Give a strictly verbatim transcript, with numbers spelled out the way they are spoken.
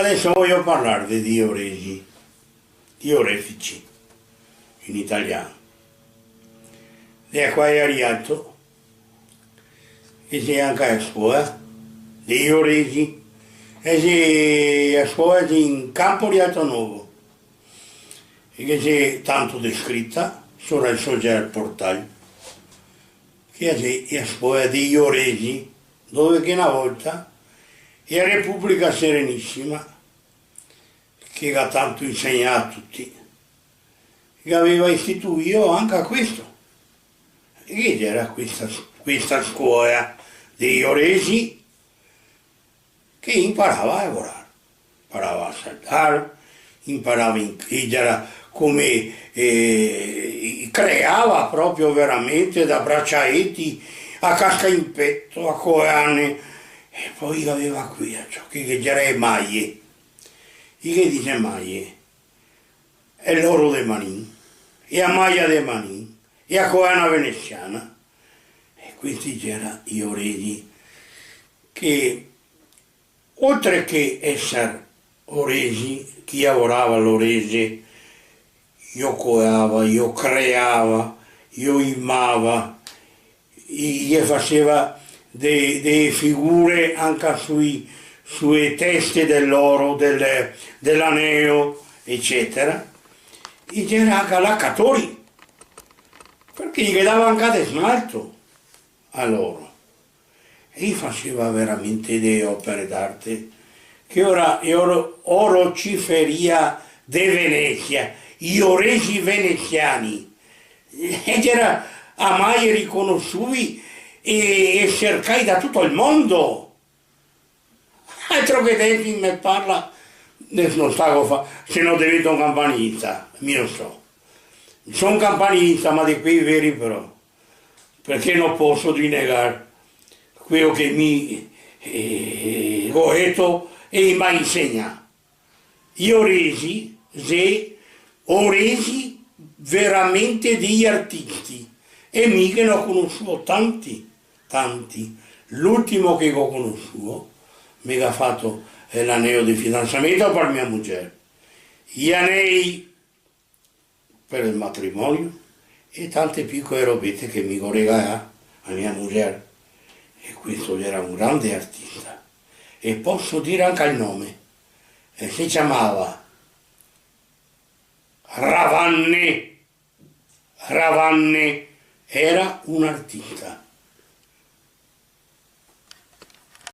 Adeso vojo parlarve de i Oresi, i Orefici, in italian. De qua a Rialto, che xe anca a scola de i Oresi, e xe a scola de in Campo Rialto Novo, e che xe tanto descrita, sora el so gera el portal, che xe a scola de i Oresi, dove che na volta a Republica Serenisima, che ga tanto insegnà a tuti, che gaveva istituìo anca questo. E ghe gera questa, questa scola de i Oresi che inparava a lavorar, inparava a saldar, inparava in-, e gera come, eh, creava proprio veramente da braciaeti a casca in peto, a coane, e po gaveva qui, ciò che, che gera e maie. I ghe dixe maie, e l'oro de Manin, e a maia de Manin, e a coana venesiana. E questi gera i Oresi, che oltre che eser Oresi, chi lavorava l'Orese, i lo coava, i lo creava, i lo imava, i, i ghe faseva de, de figure anca sui, sue teste de l'oro, del, de l'aneo, ecetera. I gera anca lacatori, parché i ghe dava anca de smalto a l'oro. E i faseva veramente de opere d'arte, che ora, e oro-, orociferia de Venesia, i Oresi venesiani, e gera amai e riconosui e, e sercai da tuto el mondo. Altro che denti, me parla, eh, no sta co fa, se no devento un campanilista, mi lo so. So un campanilista, ma de quei veri però, parché no poso dinegar queo che mi, eh, go eto e i m'à insegnà. I Oresi, xe Oresi veramente dei artisti, e mi ghe n'ò conosuo tanti, tanti. L'ultimo che go conosuo, me ga fato, eh, l'aneo de fidansamento par mia muger, i anei par el matrimonio e tante picoe robete che mi go regalà a mia muger. E questo gera un grande artista. E poso dir anca el nome. E se ciamava Ravanne. Ravanne gera un artista.